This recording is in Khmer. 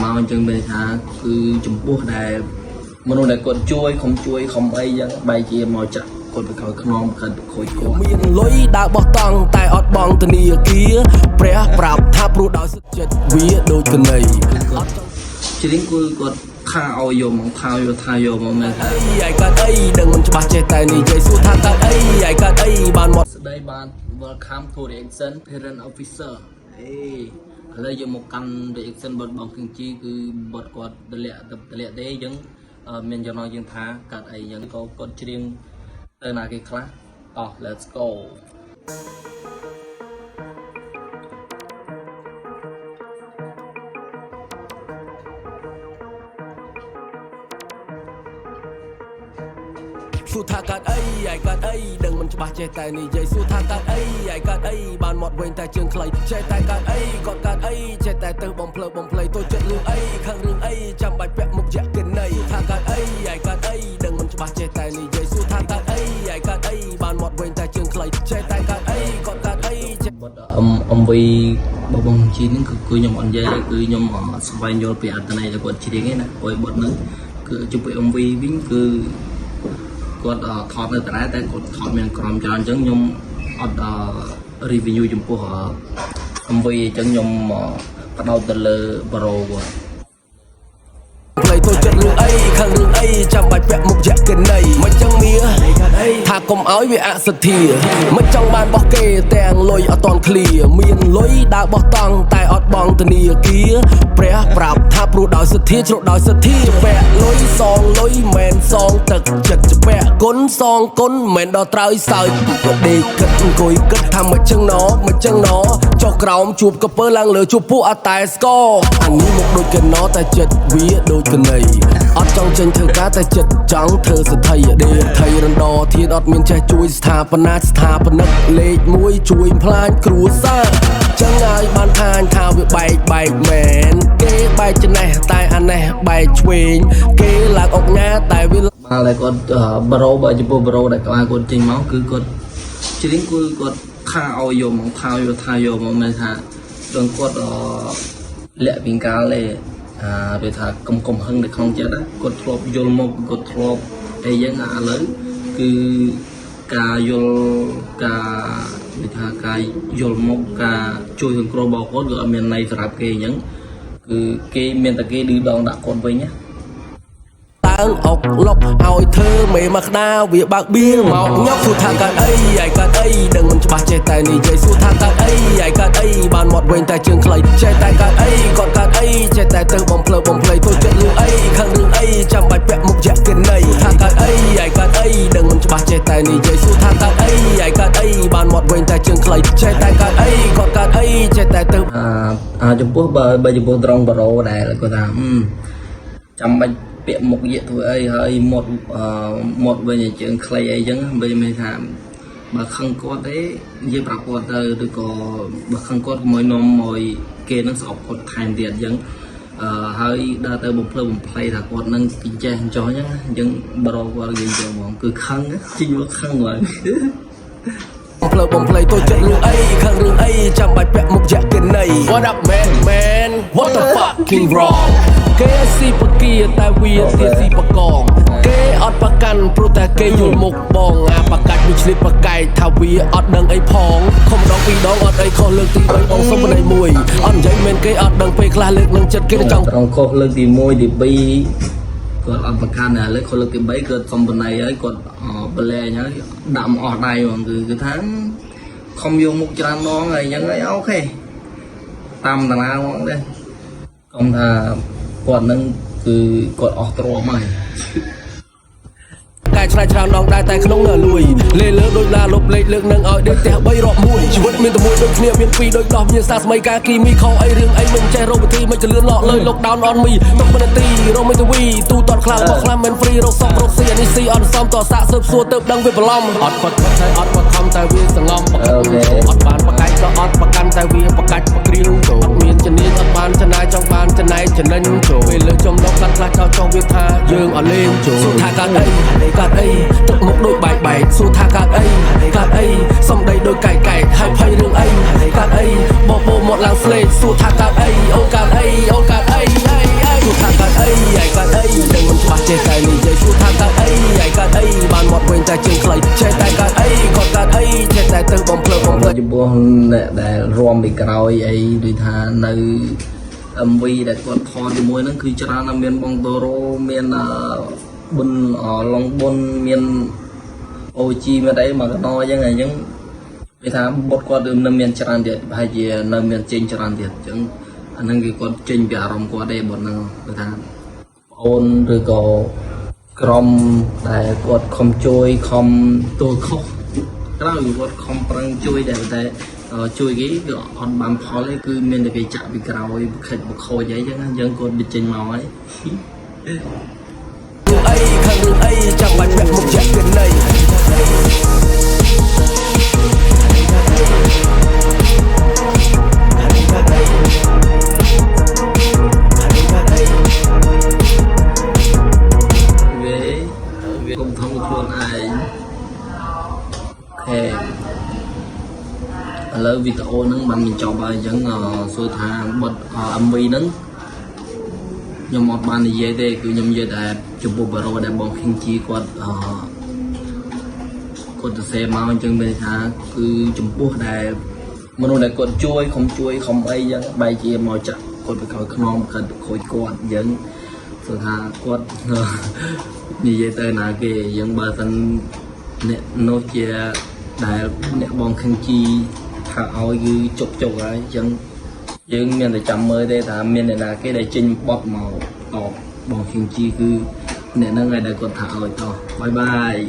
មកអញ្ចឹងមានន័យថាគឺចំពោះដែលមនុស្សដែលគាត់ជួយខំជួយខំអីអញ្ចឹងបែរជាមកចាក់គាត់ទៅក្រោយខ្នងគាត់ខូចគាត់ មានលុយដើរបោះតង់តែអត់បងធនាគារព្រះប្រាប់ថាព្រោះដោយសិទ្ធចិត្តវាដូចកណី គាត់ច្រៀងគឺគាត់ថាឲ្យយកមកថាយកថាយកមកមែនថា អីឯកើតអីដឹងមិនច្បាស់ចេះតែនិយាយសួរថាកើតអីឯកើតអីបានមក ស្ដីបាន welcome to reaction parent officer អេឥឡូវយើងមកកាន់ reaction បទបងគឹងជីគឺបទគាត់តម្លាក់តម្លាក់ទេអញ្ចឹងអឺមានចំណងយើងថាកាត់អីអញ្ចឹងក៏គាត់ច្រៀងទៅណាគេខ្លះតោះ let's go សួរថាកើតអីឯកើតអីដឹងមិនច្បាស់ចេះតែនិយាយសួរថាកើតអីឯកើតអីបានមកវិញតែជើងខ្លីចេះតែកើតអីគាត់កើតអីចេះតែទៅបំភ្លើបំភ្លៃទៅចិត្តរឿងអីខឹងរឿងអីចាំបាច់ពាក់មុខយក្ខណីសួរថាកើតអីឯកើតអីដឹងមិនច្បាស់ចេះតែនិយាយសួរថាកើតអីឯកើតអីបានមកវិញតែជើងខ្លីចេះតែកើតអីគាត់កើតអីចេះ បទ MV របស់បងជីហ្នឹងគឺគឺខ្ញុំអត់និយាយទេគឺខ្ញុំអត់ស្វែងយល់ពីអត្ថន័យដែលគាត់ច្រៀងទេណាព្រោះបទហ្នឹងគឺជុំពី MV វិញគឺគាត់អឺថតនៅតារាតែគាត់ថតមានក្រមច្រើនអញ្ចឹងខ្ញុំអត់អឺ review ចំពោះអឺ MV អញ្ចឹងខ្ញុំអឺផ្ដោតទៅលើប្រូគាត់ ផ្លៃទៅចិត្តរឿងអីខឹងរឿងអីចាំបាច់ពាក់មុខយក្ខណីមិនចឹងមៀថាកុំឲ្យវាអសទ្ធាមិនចង់បានបោះគេទាំងលុយអត់តន់ឃ្លាមានលុយដើរបោះតង់តែអត់បងធនាគារព្រះប្រាប់ថាព្រោះដោយសទ្ធាជ្រកដោយសទ្ធាពាក់លុយសងលុយមិនសងទឹកចិត្តជពាក់គុណសងគុណមិនដល់ត្រើយសើចក៏ដេកគិតអង្គុយគិតថាមិនចឹងណមិនចឹងណចុះក្រោមជួបកពើឡើងលើជួបពួកអតែស្កអានេះមកដូចកណោតែចិត្តវាដូចកណីអត់ចង់ចេញធ្វើការតែចិត្តចង់ធ្វើសទ្ធិដេថៃរំដធានអត់មានចេះជួយស្ថាបនាស្ថាបនិកលេខ1ជួយផ្លាញគ្រួសារចឹងហើយបានថាញថាវាបែកបែកមែនគេបែកចំណេះតែអានេះបែកឆ្វេងគេឡើងអុកញ៉ាតែវា បាទហើយគាត់អឺប្រូបើចំពោះប្រូដែលក្បាលគាត់ចេញមកគឺគាត់ច្រៀងគឺគាត់ថាឲ្យយកមកថាយកថាយកមកមានថាដល់គាត់អឺលាក់ពីកាលទេអាវាថាកុំកុំហឹងនៅក្នុងចិត្តណាគាត់ធ្លាប់យល់មកគាត់ធ្លាប់អីយ៉ាងណាឥឡូវគឺការយល់ការវាថាការយល់មកការជួយសង្គ្រោះរបស់គាត់គឺអត់មានន័យសម្រាប់គេអញ្ចឹងគឺគេមានតែគេឌឺដងដាក់គាត់វិញណា ឡើងអុកលុកឲ្យធ្វើមេមកក្តារវាបើកបៀមកញ៉ុកសួរថាកើតអីឯកើតអីដឹងមិនច្បាស់ចេះតែនិយាយសួរថាកើតអីឯកើតអីបានមកវិញតែជើងខ្លីចេះតែកើតអីគាត់កើតអីចេះតែទៅបំភ្លើបំភ្លៃទៅចិត្តរឿងអីខឹងរឿងអីចាំបាច់ពាក់មុខយក្ខណីសួរថាកើតអីឯកើតអីដឹងមិនច្បាស់ចេះតែនិយាយសួរថាកើតអីឯកើតអីបានមកវិញតែជើងខ្លីចេះតែកើតអីគាត់កើតអីចេះតែទៅ អាអាចំពោះបើបើចំពោះត្រង់បារ៉ូដែលគាត់ថាអឺចាំបាច់ពាក់មុខយក្សធ្វើអីហើយមាត់អឺមាត់វិញឲ្យជើងខ្លីអីចឹងបើមានថាបើខឹងគាត់ទេនិយាយប្រាប់គាត់ទៅឬក៏បើខឹងគាត់កុំឲ្យនាំឲ្យគេនឹងស្អប់គាត់ថែមទៀតចឹងអឺហើយដើរទៅបំភ្លឺបំភ្លៃថាគាត់នឹងគចេះអញ្ចោះចឹងអញ្ចឹងបារ៉ូគាត់និយាយចឹងហ្មងគឺខឹងជីមកខឹងហ្មង បំភ្លើបំភ្លៃទៅចិត្តរឿងអីខឹងរឿងអីចាំបាច់ពាក់មុខយក្ខណី What up man man what the fucking wrong គេស៊ីបកាតែវាទាស៊ីបកងគេអត់ប្រកាន់ព្រោះតែគេយល់មុខបងអាបកាច់មួយឆ្លៀតបកែកថាវាអត់ដឹងអីផងខំម្ដងពីរដងអត់អីខុសលើកទី3បងសុំម្នាក់មួយអត់និយាយមែនគេអត់ដឹងពេលខ្លះលើកនឹងចិត្តគេចង់ ត្រង់ខុសលើកទី1ទី2គាត់អត់ប្រកាន់តែឥឡូវខុសលើកទី3គាត់សុំបណៃហើយគាត់បលែងហើយដាក់មកអស់ដៃហ្មងគឺគឺថាខំយកមុខច្រើនដងហើយអញ្ចឹងហើយអូខេតាមតារាហ្មងទេកុំថាគាត់នឹងគឺគាត់អស់ទ្រព្យហើយ កែច្នៃច្រើនដងដែរតែក្នុងនៅលួយលេលើដូចឡាលុបលេខលើកនឹងឲ្យដេកផ្ទះ3រាប់មួយជីវិតមានតែមួយដូចគ្នាមានពីរដូចដោះមានសាស្មីការគីមីខុសអីរឿងអីមិនចេះរកវិធីមិនចលឿនលក់លើលុក down on me ទុកមិននាទីរកមិនទៅវីទូតតខ្លាំងបោះខ្លាំងមិន free រកសក់រកស៊ីអានេះស៊ីអត់សមតសាក់ស៊ើបសួរទៅដឹងវាបន្លំអត់បត់តែអត់បខំតែវាសងំបកអត់បានបកាច់ក៏អត់ប្រកាន់តែវាបកាច់បក្រៀវចូលអត់មានជំនាញអត់បានចំណាយចង់បានចំណែកចំណេញចូលពេលលើចំណុកកាត់ខ្លះចោលចង់វាថាយើងអត់លេងចូលសួរថាកើតអីកើតអីទឹកមុខដូចបែកបែកសួរថាកើតអីកើតអីសំដីដូចកែកកែកហើយភ័យរឿងអីកើតអីបបោមកឡើងស្លេកសួរថាកើតអីអូកើតអីអូកើតអី ពោះអ្នកដែលរំពីក្រោយអីដូចថានៅ MV ដែលគាត់ថតជាមួយហ្នឹងគឺច្រើនណាស់មានបងតូរ៉ូមានអឺប៊ុនអឡុងប៊ុនមាន OG មានអីមកកណោអញ្ចឹងអញ្ចឹងគេថាបុតគាត់នៅមានច្រើនទៀតប្រហែលជានៅមានចេញច្រើនទៀតអញ្ចឹងអាហ្នឹងគឺគាត់ចេញពីអារម្មណ៍គាត់ទេបុតហ្នឹងគឺថាប្អូនឬក៏ក្រុមដែលគាត់ខំជួយខំទួលខុសក្រោយគាត់ខំប្រឹងជួយដែរតែជួយគេគឺអត់បានផលទេគឺមានតែគេចាក់ពីក្រោយខិចបខូចអីចឹងណាអញ្ចឹងគាត់បញ្ចេញមកហើយ អីខឹងរឿងអីចាំបាច់ពាក់មុខយក្ខណី វាវាកុំធំខ្លួនឯង OK ឥឡូវវីដេអូហ្នឹងបានបញ្ចប់ហើយអញ្ចឹងអឺសួរថាបទ MV ហ្នឹងខ្ញុំអត់បាននិយាយទេគឺខ្ញុំនិយាយតែចំពោះបារ៉ូដែលបង King G គាត់អឺគាត់ទៅសេមកអញ្ចឹងមានន័យថាគឺចំពោះដែលមនុស្សដែលគាត់ជួយខំជួយខំអីអញ្ចឹងបែរជាមកចាក់គាត់ទៅក្រោយខ្នងគាត់ខូចគាត់អញ្ចឹងសួរថាគាត់ និយាយទៅណាគេយើងបើសិនអ្នកនោះជាដែលអ្នកបងខឹងជីថាឲ្យគឺជុកជុកហើយអញ្ចឹងយើងមានតែចាំមើលទេថាមានអ្នកណាគេដែលចេញបត់មកតបបងខឹងជីគឺអ្នកហ្នឹងឯងដែលគាត់ថាឲ្យតោះ bye bye.